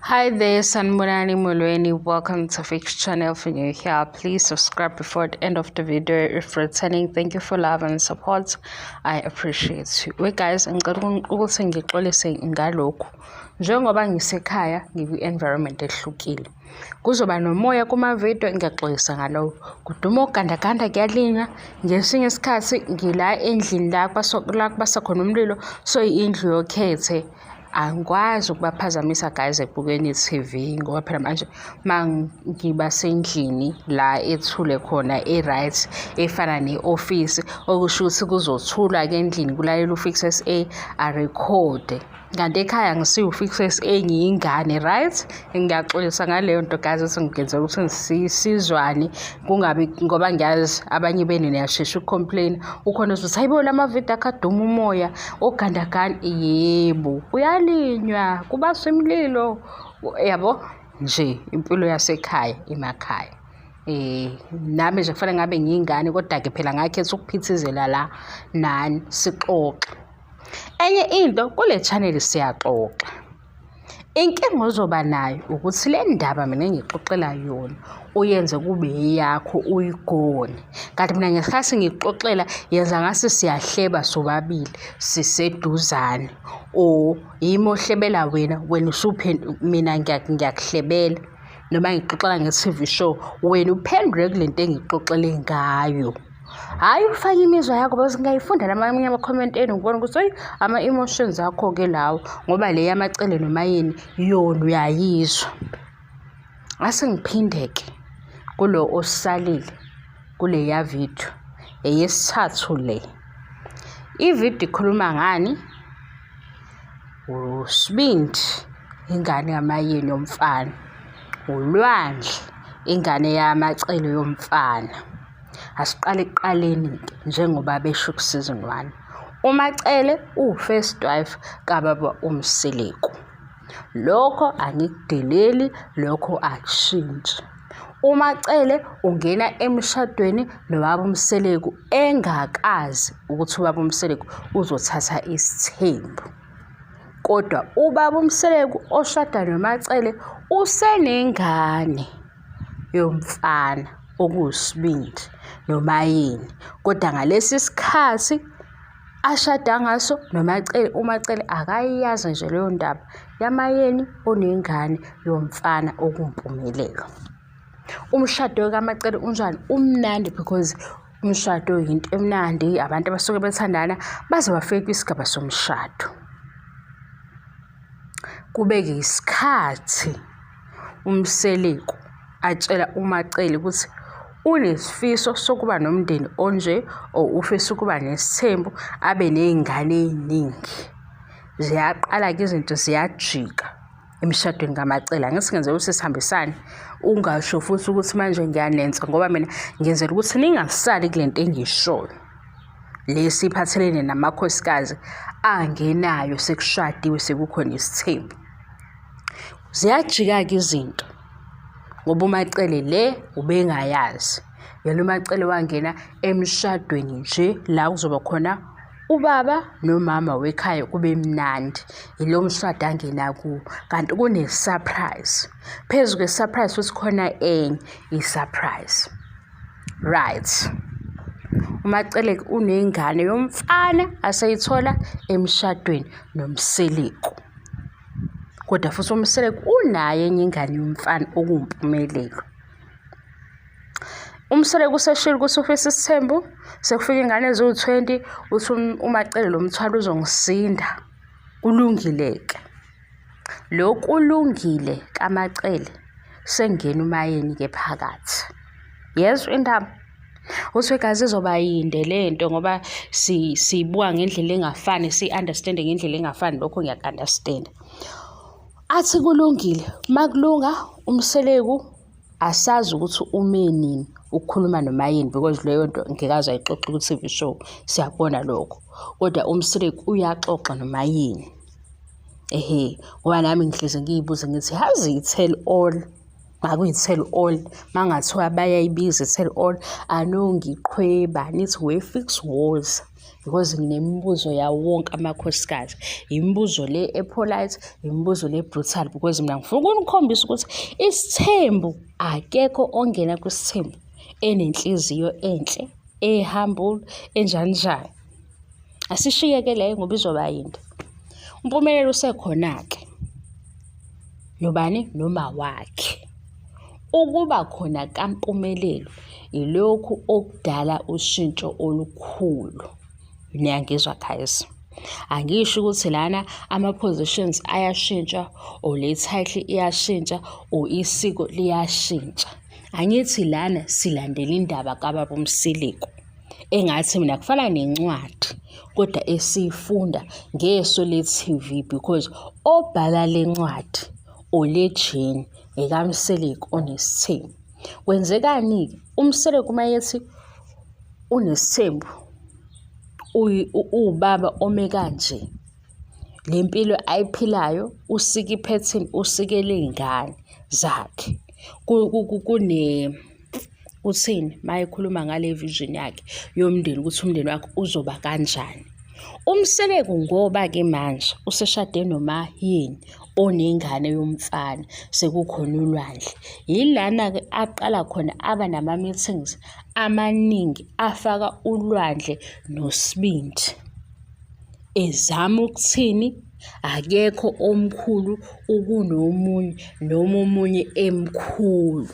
Hi there, Sanibonani Molweni. Welcome to Fix Channel. For new here, please subscribe before the end of the video. If returning, thank you for love and support. I appreciate you. We guys, ngicela ukuthi ngixolise ngalokhu. Njengoba ngisekhaya ngikwi-environment ehlukile. Kuzoba nomoya kuma-video, ngiyaxolisa ngalowo. Kuduma ogandaganda kuyalinywa. Ngesinye isikhathi ngila endlini la kubasa khona umlilo, so indlu yokhethe. Angikwazi ukubaphazamisa guys ekubukeni i-TV ngoba phela manje uma ngiba sendlini la ethule khona e-right efana ne-ofisi, okusho ukuthi kuzothulwa-ke endlini kulalelwe uFix SA arekhode. Kanti ekhaya ngisiyo uFix SA ngiyingane, right? Ngiyaxolisa ngaleyo nto guys ukuthi ngenzela ukuthi sizwane kungabi ngoba ngiyazi abanye benu niyashesha uku-complain. Ukhona ozothi hayibo la mavidiyo akho aduma umoya ogandaganda. Yebo, kuyalinywa, kubaswa imililo, yabo nje impilo yasekhaya emakhaya. Nami nje kufanele ngabe ngiyingane kodwa-ke phela ngakhetha ukuphithizela la nani sixoxe. Enye into kule channel siyaxoxa. Inkinga ozoba nayo ukuthi le ndaba mina engikuxoxela yona uyenze kube eyakho uyigone. Kanti mina ngesikhathi ngikuxoxela yenza ngase siyahleba sobabili siseduzane or yimi ohlebela wena, wena mina ngiyakuhlebela noma ngikuxoxela nge-T_V show, wena uphendule kule nto engikuxoxele ngayo. Hhayi ufake imizwa yakho because ngiyayifunda namanye ama-comment enu ngibona ukuthi hhayi ama-emotions akho-ke lawo ngoba le yamaCele noMayeni yona uyayizwa. Ase ngiphinde-ke kulo osalile kuleya video, eyesithathu le. Ividiyo ikhuluma ngani? USibindi, ingane kaMayeni yomfana. ULwandle, ingane yamaCele yomfana. Asiqale ekuqaleni-ke njengoba besho ku-season one. UMaCele uwu-first wife kababa uMseleku. Lokho angikudeleli, lokho akushintshi. UMaCele ungena emshadweni nobaba uMseleku engakazi ukuthi ubaba uMseleku uzothatha isithembu. Kodwa ubaba uMseleku oshada noMaCele usenengane yomfana okuwuSibindi noMayeni. Kodwa ngalesi sikhathi ashada ngaso noMaCele, uMaCele akayazi nje leyo ndaba yaMayeni onengane yomfana okuwuMpumelelo. Umshado kaMaCele unjani? Umnandi because umshado yinto emnandi, abantu abasuke bethandana baze bafike kwisigaba somshado. Kube-ke isikhathi uMseleku atshela uMaCele ukuthi unesifiso sokuba nomndeni onje or ufisa ukuba nesithembu abe ney'ngane ey'ningi. Ziyaqala-ke izinto ziyajika emshadweni kaMaCele. Angithi ngenzela ukuthi sihambisane, ungasho futhi ukuthi manje ngiyanensa ngoba mina ngenzela ukuthi ningasali kule nto engiyishoyo. Le esiphathelene namakhosikazi angenayo sekushadiwe sekukhona isithembu. Ziyajika-ke izinto ngoba uMaCele le ubengayazi. Yena uMaCele wangena emshadweni nje la kuzoba khona ubaba nomama wekhaya kube mnandi. Ilo mshado angena kuwo kanti kune-surprise. Phezu kwe-surprise futhi khona enye i-surprise. Right. UMaCele unengane yomfana aseyithola emshadweni noMseleku. Kodwa futhi uMseleku unayo enye ingane yomfana okuwuMpumelelo. UMseleku useshilo ukuthi ufisa isithembu, sekufika iy'ngane eziwu-20, uthi uMaCele lo mthwalo uzongisinda. Kulungile-ke. Lo kulungile kaMaCele sekungena uMayeni-ke phakathi. Yezwa indaba? Uthi wegazi izoba yinde le nto ngoba siyibuka ngendlela engafani, siyi-understand-e ngendlela engafani, lokho ngiyaku-understand-a. Athi kulungile, uma kulunga uMseleku asazi ukuthi ume nini ukukhuluma noMayeni because leyo nto ngeke aze ayixoxe ku-T_V show, siyakubona lokho. Kodwa uMseleku uyaxoxa noMayeni. Ehhe, ngoba nami ngihlezi ngiy'buza ngithi yazi i-tell all, ngakuyi-tell all, uma kungathiwa bayayibiza i-tell all, anongiqhweba nithi we-Fix woza. Because nginemibuzo yawo wonke amakhosikazi. Imibuzo le e-polite, imibuzo le brutal because mina ngifuna ukunikhombisa ukuthi isithembu akekho ongena kwisithembu enenhliziyo enhle, e-humble, enjani njani. Asishiyeke leyo ngoba izoba yinde. UMpumelelo usekhona-ke nobani? Noma wakhe. Ukuba khona kaMpumelelo ilokhu okudala ushintsho olukhulu. Niyangizwa guys? Angisho ukuthi lana ama-positions ayashintsha or le title iyashintsha or isiko liyashintsha. Angithi lana silandela indaba kababa uMseleku. Engathi mina kufana nencwadi kodwa esiyifunda ngeso le-TV because obhala le ncwadi or le journey ekaMseleku onesithembu. Kwenzekani-ke? UMseleku uma ethi unesithembu uwubaba ome kanje, le mpilo ayiphilayo usika iphethini usikela iy'ngane zakhe. Uthini uma ekhuluma ngale vision yakhe yomndeni ukuthi umndeni wakhe uzoba kanjani. UMseleku ngoba-ke manje useshade noMaYeni onengane yomfana sekukhona ulwandle. Yilana-ke aqala khona aba nama-meetings amaningi afaka ulwandle noSibindi. Ezama ukuthini? Akekho omkhulu ukunomunye noma omunye emkhulu.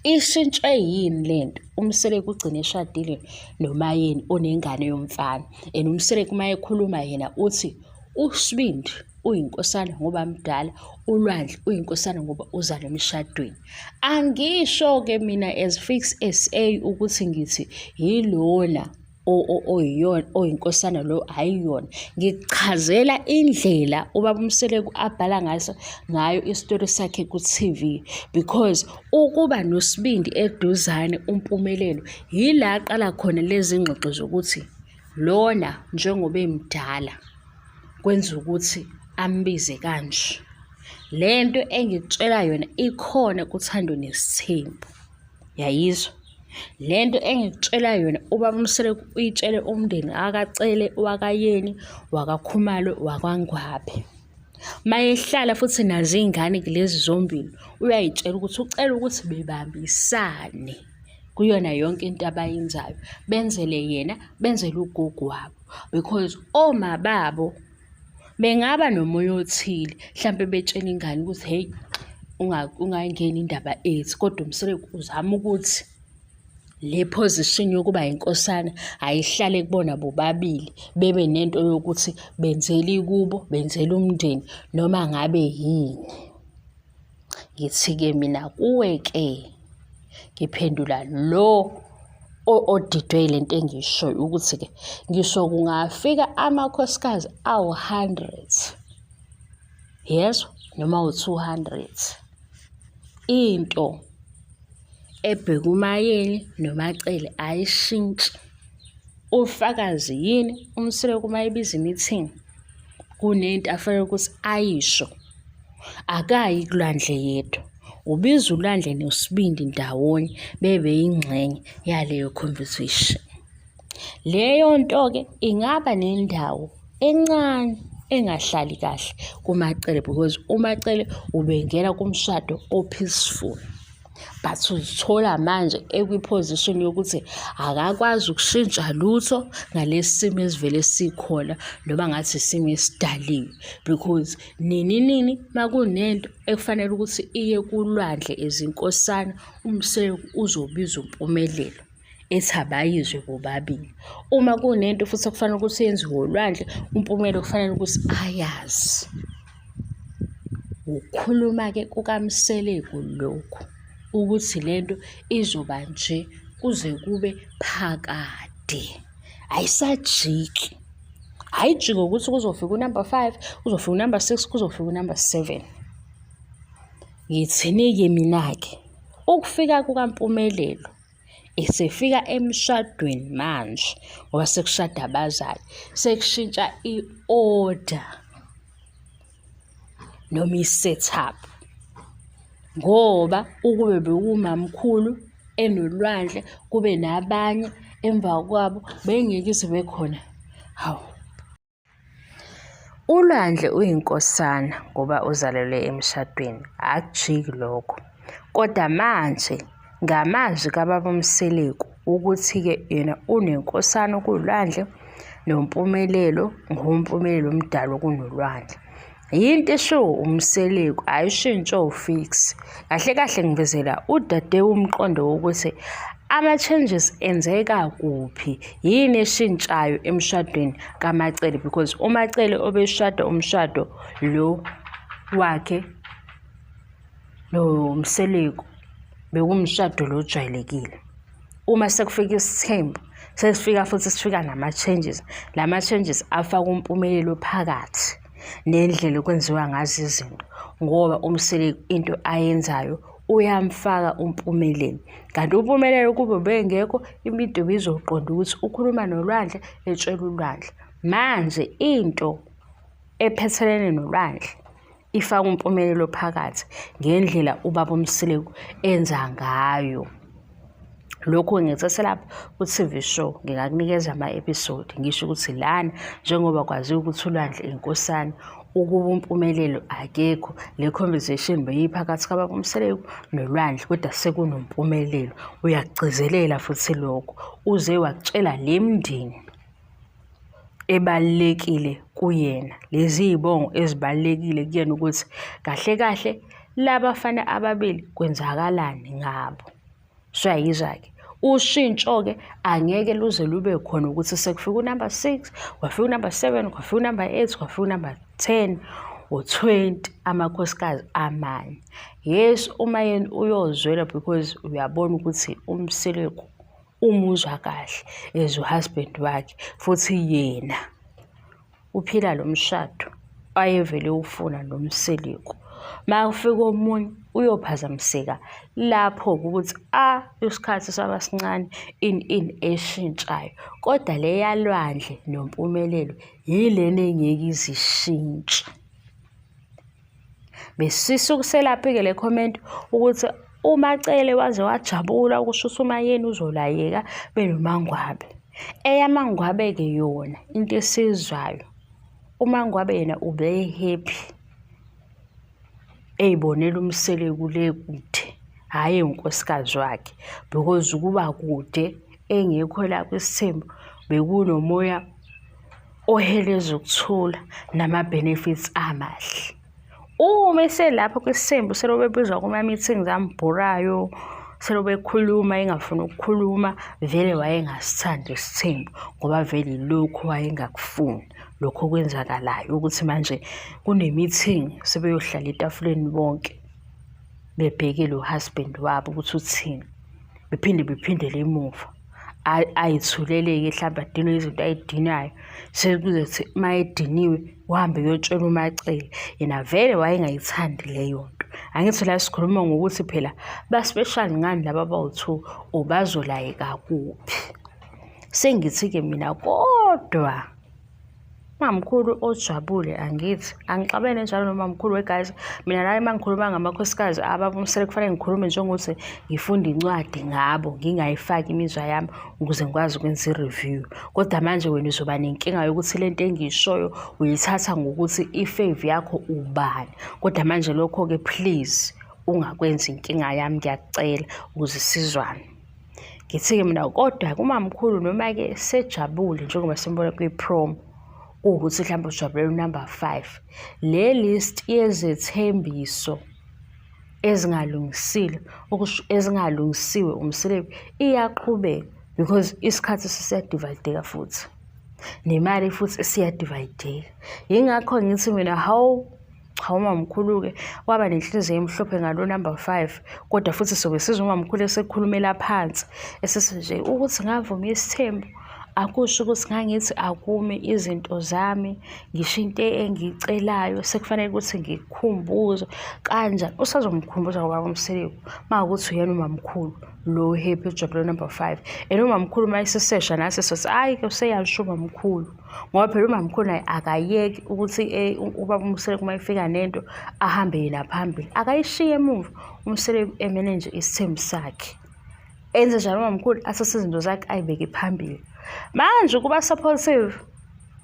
Ishintshwe yini lento? UMseleku ugcine eshadile noMaYeni onengane yomfana and uMseleku uma ekhuluma yena uthi uSibindi uyinkosana ngoba mdala, uLwandle uyinkosana ngoba uzalwa emshadweni. Angisho-ke mina as Fix SA ukuthi ngithi yilona oyiyona oyinkosana lo ayiyona ngikuchazela indlela ubaba uMseleku abhala ngaso ngayo isitori sakhe ku-TV because ukuba noSibindi eduzane uMpumelelo yila aqala khona lezi ngxoxo zokuthi lona njengoba emdala kwenza ukuthi ambize kanje. Le nto engikutshela yona ikhona kuThando Nesithembu. Yayizwa? Le nto engikutshela yona ubaba uMseleku uyitshele umndeni akaCele, wakaYeni, wakaKhumalo, wakwaNgwabe. Mayehlala futhi nazo iy'ngane kulezi zombili uyay'tshela ukuthi ucela ukuthi bebambisane kuyona yonke into abayenzayo, benzele yena, benzele ugogo wabo because oma babo bengaba nomoya othile hlampe betshela ingane ukuthi hheyi ungayingeni indaba ethi kodwa uMseleku uzama ukuthi le position yokuba yinkosana ayihlale kubona bobabili bebe nento yokuthi benzela ikubo benzela umndeni noma ngabe yini. Ngithi-ke mina kuwe-ke ngiphendula lo odidwe yile nto engiyishoyo ukuthi-ke ngisho kungafika amakhosikazi awu-hundred yezwa noma awu-200 into ebheka uMaYeni noMaCele ayishintshi. Ufakazi yini uMseleku uma ebiza i-meeting kunento afanele ukuthi ayisho. Akayi kuLwandle yedwa, ubiza uLwandle noSibindi ndawonye bebe yingxenye yaleyo conversation. Leyo nto-ke ingaba nendawo encane engahlali kahle kuMaCele because uMaCele ubengena kumshado o-peaceful. But uzithola manje ekwi-position yokuthi akakwazi ukushintsha lutho ngalesi simo esivele sikhona noma ngathi isimo esidaliwe because nini nini makunento ekufanele ukuthi iye kulwandle ezinkosana uMseleku uzobiza uMpumelelo ethi abayizwe bobabili. Uma kunento futhi okufanele ukuthi yenziwe olwandle, uMpumelo kufanele ukuthi ayazi. Ukukhuluma-ke kukaMseleku lokhu ukuthi le nto izoba nje kuze kube phakade, ayisajiki. Ayijiki ngokuthi kuzofika unamba five, kuzofika unamba six, kuzofika unamba seven. Ngithini-ke mina-ke? Ukufika kukaMpumelelo esefika emshadweni manje ngoba sekushada abazali, sekushintsha i-order noma i-set-up ngoba ukube bekuwumamkhulu enolwandle kube nabanye emva kwabo bengeke ize ibe khona. Hawu. ULwandle uyinkosana ngoba uzalelwe emshadweni, akujiki lokho. Kodwa manje ngamazwi kababa uMseleku ukuthi-ke yena unenkosana okuwuLwandle noMpumelelo nguMpumelelo omdala kunoLwandle. Yinto eshiwo uMseleku ayishintshi oFix. Kahle kahle ngivezela udadewu umqondo wokuthi ama-changes enzeka kuphi, yini eshintshayo emshadweni kaMaCele because uMaCele obeshada umshado lo wakhe noMseleku bekuwumshado lo ojwayelekile. Uma sekufika isithembu sesifika futhi sifika nama-changes, la ma-changes afaka uMpumelelo phakathi nendlela okwenziwa ngazo izinto ngoba uMseleku into ayenzayo uyamfaka uMpumelelo. Kanti uMpumelelo kube ubengekho into ibizoqonda ukuthi ukhuluma noLwandle etshela uLwandle. Manje into ephathelene noLwandle ifaka uMpumelelo phakathi ngendlela ubaba uMseleku enza ngayo. Lokhu ngithathe lapha ku-TV show ngingakunikeza ama-episode ngisho ukuthi lana njengoba kwaziwa ukuthi uLwandle inkosana ukuba uMpumelelo akekho le conversation beyiphakathi kababa uMseleku noLwandle kodwa sekunoMpumelelo uyakugcizelela futhi lokho uze wakutshela le mndeni ebalulekile kuyena, lezi iy'bongo ezibalulekile kuyena ukuthi kahle kahle labafana ababili kwenzakalani ngabo. Usuyayizwa-ke? Ushintsho-ke angeke luze lube khona ukuthi sekufika unumber 6, kwafika unumber 7, kwafika unumber 8, kwafika unumber 10 or 20 amakhosikazi amanye. Yes, uma yena uyozwela because uyabona ukuthi uMseleku umuzwa kahle as uhusband wakhe futhi yena uphila lo mshado ayevele ewufuna noMseleku. Uma kufika omunye uyophazamiseka lapho-ke ukuthi a isikhathi saba sincane ini ini eshintshayo. Kodwa le yaLwandle noMpumelelo yilena engeke ize ishintshe. Besisukuselaphi-ke le comment ukuthi uMaCele waze wajabula ukusho ukuthi uMaYeni uzolayeka benoMaNgwabe. EyaMaNgwabe-ke yona into esizwayo uMaNgwabe yena ube-happy ey'bonela uMseleku le kude, hhayi ewunkosikazi wakhe because ukuba kude engekho la kwisithembu bekunomoya oheleza ukuthula nama-benefits amahle. Uma eselapho kwisithembu selokhu bebizwa kuma-meetings ambhorayo, selokhu bekhuluma engafuni ukukhuluma, vele wayengasithandi isithembu ngoba vele ilokhu wayengakufuni. Lokhu okwenzakalayo ukuthi manje kune-meeting sebeyohlala etafuleni bonke bebheke lo husband wabo ukuthi uthini, bephinde bephindele emuva. Ayithulele-ke hlampe adinwe izinto ayidinayo sekuzothi uma ediniwe uhambe uyotshela uMaCele yena vele wayengayithandi leyo nto. Angithi la sikhuluma ngokuthi phela ba-special ngani laba abawu-two or bazolayeka kuphi. Sengithi-ke mina kodwa Mamkhulu ojabule angithi angixabene njalo nomamkhulu we guys mina la uma ngikhuluma ngamakhosikazi ababa uMsele kufanele ngikhulume njengokuthi ngifunda incwadi ngabo ngingayifaki imizwa yami ukuze ngikwazi ukwenza i-review kodwa manje wena uzoba nenkinga yokuthi le nto engiyishoyo uyithatha ngokuthi i-fave yakho ubani kodwa manje lokho-ke please ungakwenzi inkinga yami ngiyakucela ukuze sizwane. Ngithi-ke mina kodwa kumamkhulu noma-ke sejabule njengoba simbona kwi-promo kuwukuthi mhlawumbe ujabulela unumber 5 le list yezethembiso ezingalungisile ezingalungisiwe uMseleku iyaqhubeka because isikhathi sisiyadivayideka futhi nemali futhi isiyadivayideka. Yingakho ngithi mina hawu Cha umamkhulu-ke waba nenhliziyo emhlophe ngalo number 5 kodwa futhi sobe sizwe umamkhulu esekhulumela phansi esese nje ukuthi ngavuma isithembu akusho ukuthi ngangithi akume izinto zami ngisho into engiyicelayo sekufanele ukuthi ngikukhumbuze kanjani usazomkhumbuza ngoba uMseleku uma ukuthi uyena umamkhulu lo happy ujabule number 5 and umamkhulu uma esesesha nase sothi hhayi-ke useyasho umamkhulu ngoba phela umamkhulu naye akayeki ukuthi eh, ubaba uMseleku uma efika nento ahambe yena phambili akayishiye emuva uMseleku emele nje isithembu sakhe enze njalo umamkhulu asase izinto zakhe ayibeke phambili manje ukuba supportive.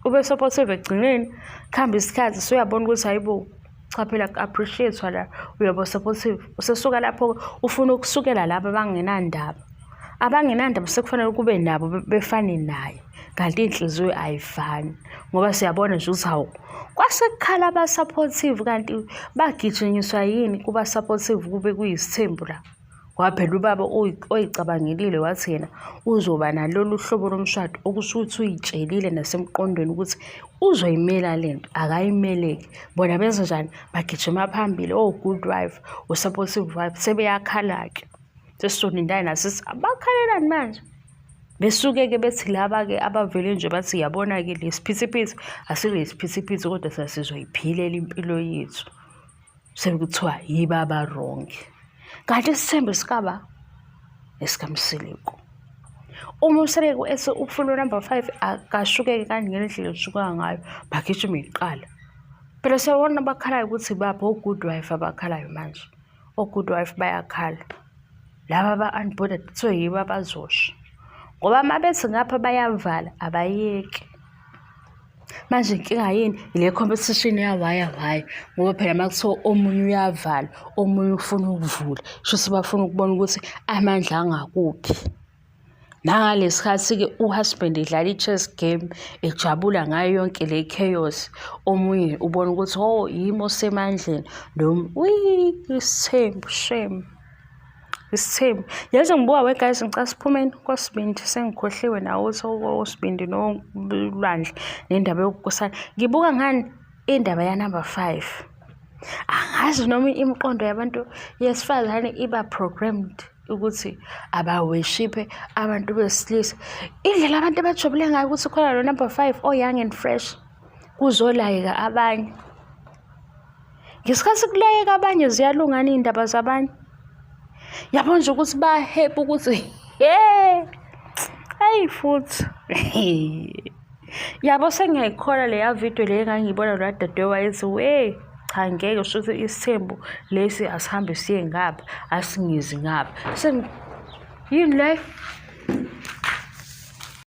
Ube supportive ekugcineni, kuhambe isikhathi usuyabona ukuthi hayi bo, cha phela ku-appreciate-wa la, uyaba supportive. Usesuka lapho ufuna ukusukela laba abangenandaba. Abangenandaba sekufanele kube nabo befane naye, kanti iy'nhliziyo ayifani ngoba siyabona nje ukuthi hawu, kwase kukhala aba-supportive kanti bagijinyiswa yini kuba supportive kube kuyisithembu la. Ngoba phela ubaba oyicabangelile wathi yena uzoba nalolu hlobo lomshado okusho ukuthi uyitshelile nasemqondweni ukuthi uzoyimela le nto akayimeleki. Bona benze njani? Bagijima phambili o-good wife, o-supportive wife sebeyakhala-ke. Sesizolindana naso abakhalelani manje? Besuke-ke bethi laba-ke abavele nje bathi yabona-ke le siphithiphithi asibe yisiphithiphithi kodwa sasizoyiphilela impilo yethu. Sekuthiwa yibo aba-wrong. Kanti isithembu sikaba esikaMseleku. Uma uMseleku ethi ufuna unumber 5 akashukeki kanje ngendlela eshuka ngayo, bagijime kuqala. Phela siyabona abakhalayo ukuthi baphi o-good wife abakhalayo manje. O-good wife bayakhala. Laba aba-unbothered kuthiwe yibo abazosha. Ngoba uma bethi ngapha bayavala abayeki. Manje inkinga yini? Ile competition yawaya waya ngoba phela uma kuthiwa omunye uyavala omunye ufuna ukuvula shuthi bafuna ukubona ukuthi amandla angakuphi. Nangale sikhathi-ke u-husband edlala i-chess game ejabula ngayo yonke le chaos, omunye ubona ukuthi oh yimi osemandleni noma isithembu shame. Isithembu. Yazi ngibuka we guys ngicela siphumeni kwaSibindi sengikhohliwe nawo ukuthi oSibindi noLwandle nendaba yokukusana. Ngibuka ngani indaba ya-number 5. Angazi noma imiqondo yabantu yesifazane iba programmed ukuthi abaweshiphe abantu besilisa. Indlela abantu abajabule ngayo ukuthi khona lo number 5 o-young and fresh kuzolayeka abanye. Ngesikhathi kulayeka abanye ziyalungana iy'ndaba zabanye. Yabo nje ukuthi ba-happy ukuthi he eyi futhi yabo sengiyayikholwa leya video le engangiyibona loya dadewethu wayethi we cha ngeke shuthi isithembu lesi asihambe siye ngapha asingizi ngapha. Yini leyo?